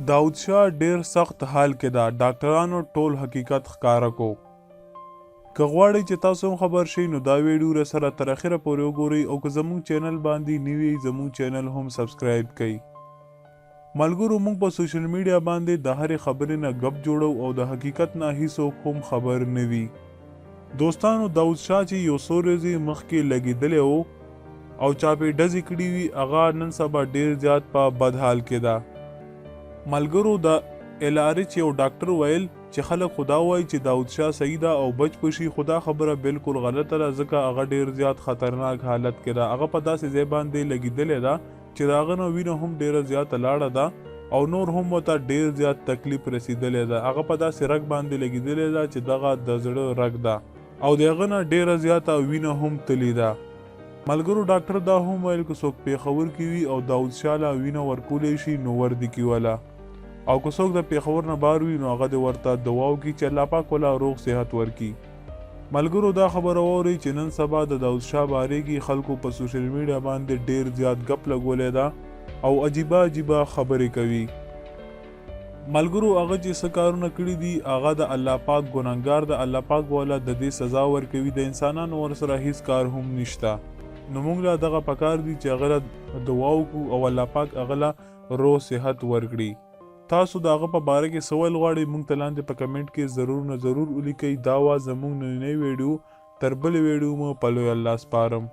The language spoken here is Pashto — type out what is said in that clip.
داود شاه ډیر سخت حال کې ده ډاکټرانو ټول حقیقت ښکاره کو. که غواړئ چې تاسو هم خبر شئ نو دا ویډیو راسره تر اخره پورې وګورئ او که زموږ چینل باندې نوي یئ زموږ چینل هم سبسکرایب کړئ. ملګرو موږ په سوشل میډیا باندې د هرې خبرې نه ګپ جوړو او د حقیقت نه هیڅوک هم خبر نه وي. دوستانو داود شاه چې یو څو ورځې مخکې لګیدلی و او چا پې ډزې کړي وي هغه نن سبا ډیر زیات په بد حال کې ده. ملګرو د ایل ار ایچ یو ډاکټر ویل چې خلک خو دا وایي چې داود شاه صحیح ده او بچ به شي خو دا خبره بلکل غلطه ده ځکه هغه ډیر زیات خطرناک حالت کې ده هغه په داسې ځای باندې لګیدلی ده چې د هغه نه وینه هم ډیره زیاته لاړه ده او نور هم ورته ډیر زیات تکلیف رسیدلی ده هغه په داسې رګ باندې لګیدلی ده چې دغه د زړه رګ ده او د هغه نه ډیره زیاته وینه هم تللی ده. ملګرو ډاکټر دا هم ویل که څوک پیښور کی وی او داود شاه له وینه ورکولی شي نو ور دي کی وله او که څوک د پیښور نه بار وی نو هغه دې ورته دعا وکړي چې الله پاک وله روغ صحت ورکړي. ملګرو دا خبره واورئ چې نن سبا د داود شاه بارې کی خلکو په سوشل میډیا باندې ډیر زیات ګپ لګولی ده او عجیبه عجیبه خبرې کوي. ملګرو هغه چې څه کارونه کړي دي هغه د الله پاک ګنهګار ده الله پاک به وله ددې سزا ورکوي د انسانانو ورسره هیڅ کار هم نشته نو مونږ له دغه پکار دي چې هغه له دعا وکړو او الله پاک هغه له روغ صحت ورکړي تاسو د هغه په باره کې څه ویل غواړئ مونږ ته لاندې په کمنټ کې ضرور نه ضرور ولیکئ دا وه زمونږ نننۍ ویډیو تر بلې ویډیو مو په لوی الله سپارم.